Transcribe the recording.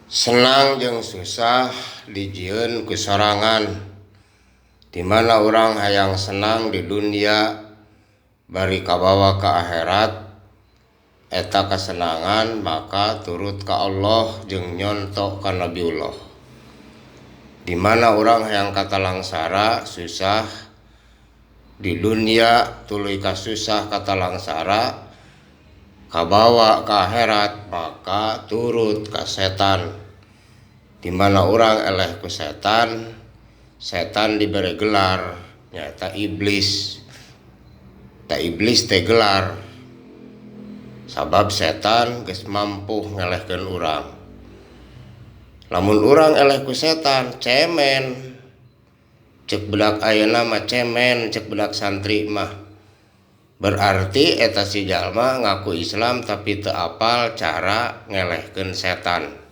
Senang jeung susah dijieun ku sorangan, dimana urang hayang senang di dunia bari kabawa ka akhirat eta kasenangan maka turut ka Allah jeung nyonto ka Nabiullah. Dimana urang hayang katalangsara susah di dunia tuluy kasusah katalangsara kabawa ka akhirat maka turut ka setan. Dimana urang eleh ku setan, setan dibere gelar nyaeta iblis. Ta iblis teh gelar sabab setan geus mampu ngelehkeun urang. Lamun urang eleh ku setan cemen, cek budak ayeuna mah cemen, cek budak santri mah. Berarti eta si jalma ngaku Islam tapi teu apal cara ngelehkeun setan.